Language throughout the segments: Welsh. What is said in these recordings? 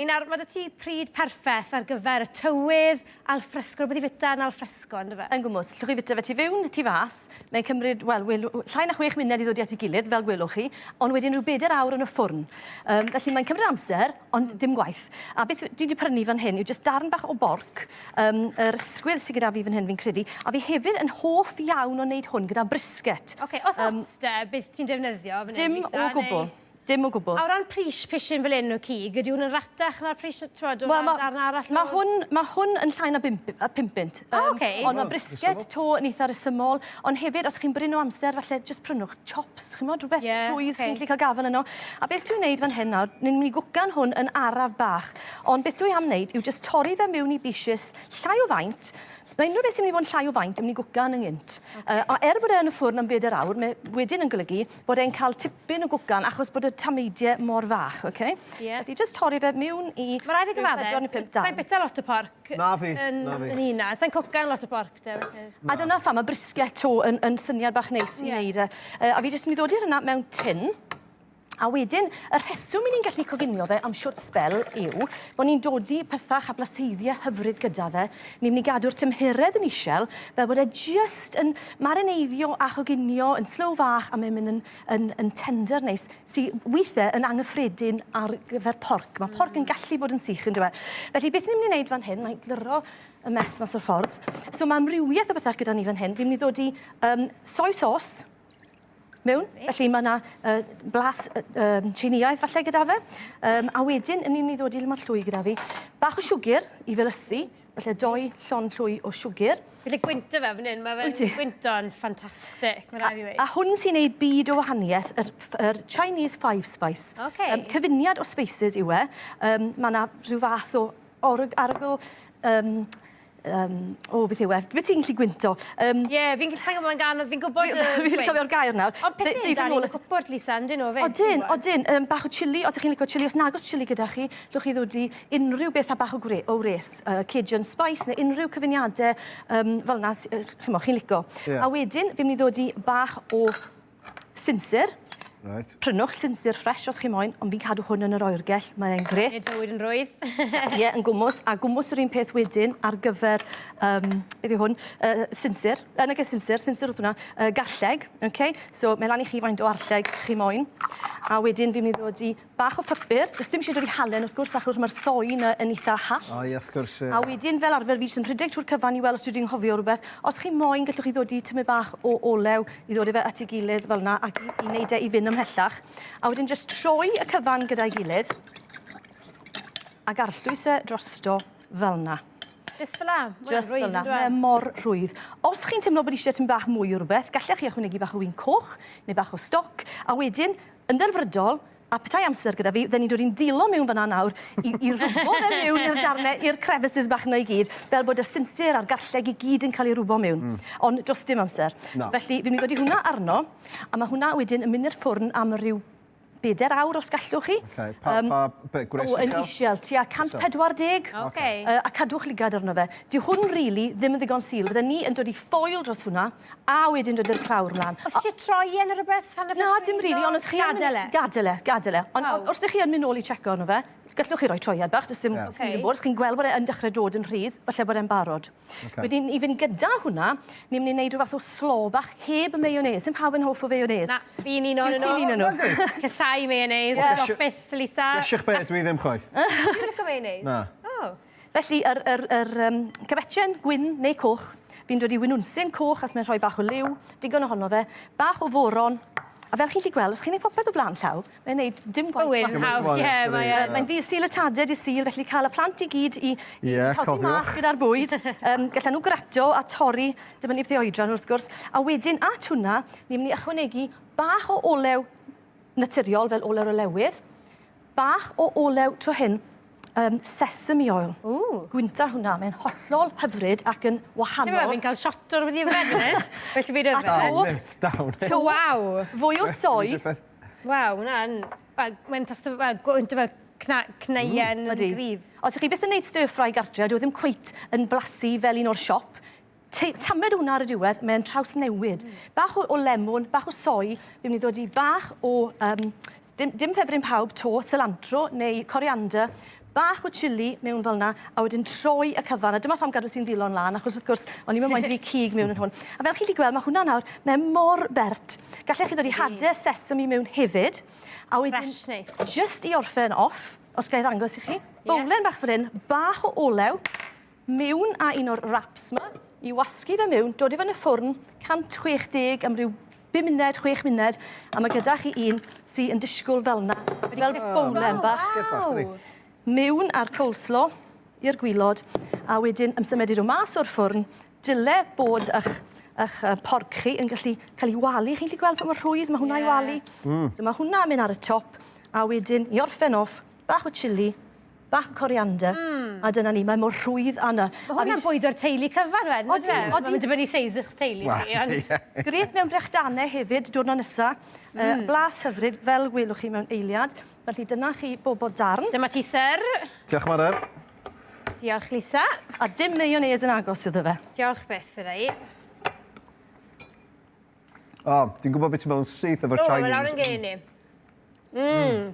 Nawr, mae 'da ti pryd perffeth ar gyfer y tywydd, al fresco, rhywbeth i fita yn al fresco, on'd yfe? Yn gwmws. Llwch chi fita fe tu fewn, tu fas. Mae'n cymryd, wel, welw, llai na chwech munud i ddod i at ei gilydd, fel gwelwch chi, ond wedyn rhyw bedair awr yn y ffwrn. Um, felly mae'n cymryd amser, ond dim gwaith. A beth dwi wedi prynu fan hyn yw jyst darn bach o borc, um, yr ysgwydd sydd gyda fi fan hyn fi'n credu, a fi hefyd yn hoff iawn o wneud hwn gyda brisket. Oce, okay, os um, ots de, beth ti'n defnyddio fan hyn, Dim Lisa, o gwbl. Neu... Dim o gwbl. A o ran pris pishyn fel 'yn o cig, ydy hwn yn ratach na'r pris, t'mod, o ran darn arall o... Mae hwn, ma' hwn yn llai na bump, yy pump bunt. O oce. Ond ma' brisket 'to yn eitha resymol, ond hefyd os chi'n brin o amser falle jyst prynwch chops, ch'mod, rhywbeth Ie, rhwydd oce. chi'n gallu cael gafel yno. A beth dwi'n neud fan hyn nawr, ni'n mynd i gwcan hwn yn araf bach, ond beth dwi am neud yw jyst torri fe miwn i bishys llai o faint, Mae unrhyw beth sy'n mynd i fod yn llai o faint yn mynd i gwcan yn gynt. Okay. A er bod e yn y ffwrn am bedair awr, mae wedyn yn golygu bod e'n cael tipyn o gwcan achos bod y tameidiau mor fach, oce? Okay? Yeah. Felly jyst torri fe mewn i... Mae rhaid fi gyfadde, sa'n bita lot o porc Na fi, yn, na fi. yn hunan. Sa'n cwcan lot o porc, de. felly. A dyna pham mae brisket to yn, yn syniad bach neis i Ie. wneud e. A fi jyst yn mynd i ddod i'r yna mewn tin. A wedyn, y rheswm i ni'n gallu coginio fe am shwt sbel yw bod ni'n dodi pethach a blaseiddiau hyfryd gyda fe. Ni'n mynd i gadw'r tymheredd yn isel, fel bod e jyst yn marineiddio a choginio yn slow fach a mae'n mynd yn, yn, yn tender neis, sy weithiau yn anghyffredin ar gyfer porc. Mae porc yn gallu bod yn sych, yn dyw e? Felly beth ni'n mynd i wneud fan hyn, na i glyro y mess mas o'r ffordd. So mae amrywiaeth o bethach gyda ni fan hyn. Fi'n mynd i ddodi um, soy sauce, mewn. Felly mae yna uh, blas uh, um, Tsieineaidd falle gyda fe. Um, a wedyn, yn ni'n mynd i ddod i mae'r llwy gyda fi. Bach o siwgr i felysu, felly doi llond llwy o siwgr. Felly gwynto fe fan hyn, mae fe'n gwynto'n ffantastig, mae rhaid i fi. A hwn sy'n neud byd o wahaniaeth, yr, yr Chinese Five Spice. Okay. Cyfuniad o spices yw e. Um, mae yna rhyw fath o org, arogl um, um, o, beth yw e? Beth ti'n gallu gwynto? Ie, yeah, fi'n sa'n gwybod mae'n gan, fi'n gwybod y... Fi'n gallu cofio'r gair nawr. Ond peth yn dan i'n cwpwrdd, Lisa, yndyn nhw, fe? Odyn, odyn. Um, bach o chili, os ydych chi'n licio chili, os nag oes chili gyda chi, llwch chi ddod i unrhyw beth a bach o, gwre, o wres. Uh, Cajun spice neu unrhyw cyfuniadau um, fel yna, chymod, chi'n licio. Yeah. A wedyn, fi'n mynd i ddod i bach o Sinsir. Right. Prynwch sinsir ffresh os chi moyn, ond fi'n cadw hwn yn yr oergell, mae'n grêt. Nid bywyd yn rwydd. Ie, yn gwmws. A gwmws yr un peth wedyn ar gyfer, um, beth yw hwn, uh, sinsir. Uh, nag e sinsir, sinsir oedd hwnna, uh, garlleg. Okay? So, mae lan i chi faint o arlleg chi moyn. A wedyn fi'n mynd i ddod i Bach o pupur, does dim eisiau dod i halen wrth gwrs achos mae'r soy 'na yn eitha hallt. O ie wrth gwrs ie. A wedyn fel arfer fi jyst yn rhedeg trwy'r cyfan i weld os dwi 'di anghofio rhywbeth. Os chi moyn gallwch chi ddodi tymed bach o olew i ddod â fe at ei gilydd fel 'na ac i i wneud e i fynd ymhellach. A wedyn jyst troi y cyfan gyda'i gilydd ac arllwys e drosto fel 'na. Jyst fel 'a? Jyst fel 'na. Mae e mor rhwydd. Os chi'n teimlo bod eisiau tymed bach mwy o rhywbeth, gallech chi ychwanegu bach o win coch neu bach o stoc, a wedyn Yn ddelfrydol, a petai amser gyda fi, fydden ni'n dod i'n dilo mewn fan'na nawr i i rwbo fe miwn i'r darne, i'r crevices bach 'na i gyd, fel bod y sinsir a'r garlleg i gyd yn cael ei rwbo miwn. Mm. Ond does dim amser. Na. Felly, fi'n mynd i ddod i hwnna arno, a mae hwnna wedyn yn mynd i'r ffwrn am ryw bedair awr os gallwch chi. Okay. Pa, um, pa, be, gwres o, yn isiel, tua 140. Okay. A cadwch ligad arno fe. Dyw hwn rili really ddim yn ddigon sil. Bydden ni yn dod i ffoil dros hwnna, A wedyn dod i'r clawr mlan. Os ti eisiau troi e neu rhywbeth? Hanner Na, dim rili, ond os chi yn... Gadel e. Gadel e, gadel e. Ond Waw. os ydych chi yn mynd nôl i checo arno fe, gallwch chi roi troiad bach, does dim Ie. yeah. okay. bod. Os chi'n gweld bod e yn dechrau dod yn rhydd, falle bod e'n barod. Ocê. Wedyn, i fynd gyda hwnna, ni'n mynd i wneud rhyw fath o slo bach heb y mayonnaise. Dim pawb yn hoff o mayonnaise. Na, fi'n un o'n Wyt ti'n un o'n nhw? Casau mayonnaise, Ie. yeah. byth, Lisa. Gesiwch be, dwi ddim chwaith. Dwi'n licio mayonnaise? Na. Oh. Felly, yr, yr, yr um, cafetchen gwyn neu coch, fi'n dod i winwnsyn coch as mae'n rhoi bach o liw, digon ohono fe, bach o foron, a fel chi'n gallu gweld, os chi'n gwneud popeth o blaen llaw, mae'n gwneud dim gwaith. Bywyd yn hawdd, ie, mae e. Mae'n ddydd Sul y Tadau, dydd Sul, felly cael y plant i gyd i, i yeah, helpu mas gyda'r bwyd. Um, gallan nhw grato a torri, dibynnu beth ei oedran wrth gwrs. A wedyn at hwnna, ni'n mynd i ychwanegu bach o olew naturiol fel olew olewydd, Bach o olew tro hyn, um, sesame oil. Ww. Gwynta hwnna, mae'n hollol hyfryd ac yn wahanol. Ti'n meddwl fi'n cael shot o'r wedi yfed yna? Felly fi'n yfed. A to. Mate, down. To. Waw. Fwy o soy. Waw, hwnna'n... Wel, mae'n tosto... Wel, gwynta fel cna, cneuen mm. yn gryf. Os ych chi byth yn neud stir fry gartre, dyw e ddim cweit yn blasu fel un o'r siop. Tamed hwnna ar y diwedd, mae'n trawsnewid. Bach o, o lemwn, bach o soi, fi'n mynd i ddod i bach o, um, dim, dim ffefryn pawb, to, cilantro neu coriander, Bach o chilli mewn fel 'na, a wedyn troi y cyfan. A dyma pham gadwes i'n ddilon lan, achos wrth gwrs, o'n i'm yn moyn dynnu cig mewn yn hwn. A fel chi'n gallu gweld, mae hwnna nawr, mae mor bert. Gallech chi ddod i hade sesame mewn hefyd. A wedyn... Fresh, neis. Jyst i orffen off, os ga i ddangos i chi, bowlen bach fan hyn, bach o olew, mewn â un o'r wraps 'ma, i wasgu fe mewn, dod i fe yn y ffwrn, 160 am ryw 5 munud, 6 munud, a mae gyda chi un sy yn disgwyl fel 'na, fel bowlen bach. Mewn â'r coleslaw i'r gwilod, a wedyn ymsymud i nhw mas o'r ffwrn, dyle bod eich, eich porc chi yn gallu cael ei walu. Chi'n gallu gweld pa mor rhwydd mae hwnna i walu? So mae hwnna yn mynd ar y top, a wedyn i orffen off, bach o chilli, bach o coriander, a dyna ni, mae mor rhwydd â 'na. Mae hwnna'n bwydo'r teulu cyfan wedyn, Odi, odi. Mae'n dibynnu seis eich teulu chi, ond... Grêt mewn brechdanau hefyd, diwrnod nesa. Blas hyfryd, fel gwelwch chi mewn eiliad. Felly dyna chi bob o darn. Dyma ti, syr. Diolch, Mared. Diolch, Lisa. A dim mayonnaise yn agos iddo fe. Diolch byth idda i. O, dwi'n gwybod beth ti'n meddwl syth efo'r Chinese. O, mae lawr yn gen i.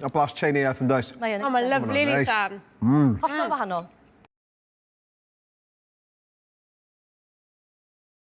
A blas Chinese yn does? Mae yn. O, mae'n lyfli, Nice. Lisa. Hollol wahanol.